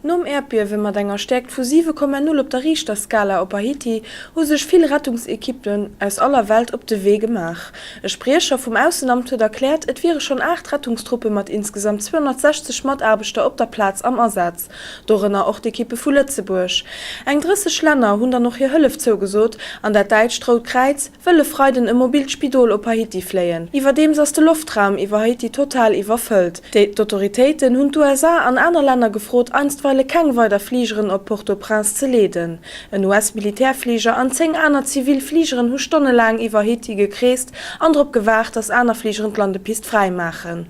Nom Äerdbiewe mat enger Stäerkt vu 7,0 op der Riichterskala op Haiti hu sech vill Rettungsekippen aus aller Welt op de Wee gemaach. E Spriecher vum Aussenamt huet erkläert, et wiere schonn 8 Rettungstruppe mat insgesamt 260 Mataarbechter op der Plaz am Asaz, dorënner och d'Ekippe vu Lëtzebuerg. Eng 30 Länner hunn dann och hir Hëllef zougesot an dat däitscht Rout Kräiz wëll e Freiden e mobilt Spidol op Haiti fléien. Iwwerdeems ass de Loftraum iwwer Haiti total iwwerfëllt. D'autoritéiten hunn d'USA an aner Länner gefrot, einstweile keng weider Fligeren op Port-au-Prince ze leeden. En US-Militärfliger an 10 aner zivil Fligeren hu stonnelaang iwwer Haiti gekreest an drop gewaart, datt aner Fligeren d'Landepist fräimaachen.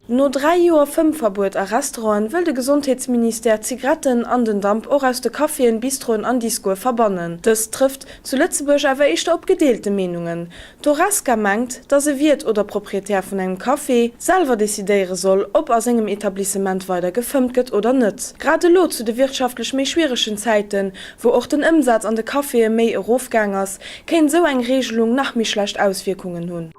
No 3 Joer Fëmmverbuet a Restauranten wëll de Gesondheetsministère d'Zigaretten an den Damp och aus de Caféen, Bistroen an Discoe verbannen. Dëst trëfft zu Lëtzebuerg awer éischter op gedeelte Meenungen. D'Horesca mengt, datt e Wiert oder Proprietär vun engem Café selwer decidéiere soll, ob a sengem Etablissement weider gefëmmt gëtt oder net. Grad elo zu de wirtschaftlech méi schwieregen Zäiten, wou och den Ëmsaz an de Caféë méi erofgaang ass, kéint esou eng Reegelung nach méi schlecht Auswierkungen hunn.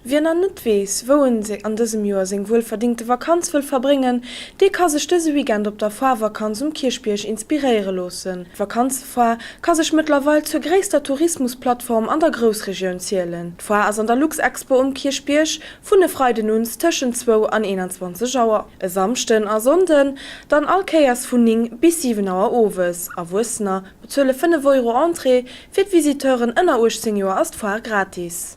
Wien nach net weess, wou en an dësem Joer seng wuelverdingte Vakanz wëll verbréngen, dee ka sech dëse Weekend op der Foire Vakanz um Kierchbierg inspiréiere loossen. D'Vakanzefoire ka sech mëttlerweil zur gréisster Tourismusplattform an der Groussregioun zielen. D'Foire ass an der Luxexpo um Kierchbierg vun e Freiden uns tëschent zwou an 21 Auer, e Samschden a Sonnden dann all Kéiers vun 9 bis 7 Auer owes. Erwuessener bezuele 5 Euro Entrée, fir d'Visiteuren ënner 18 Joer ass d'Foire gratis.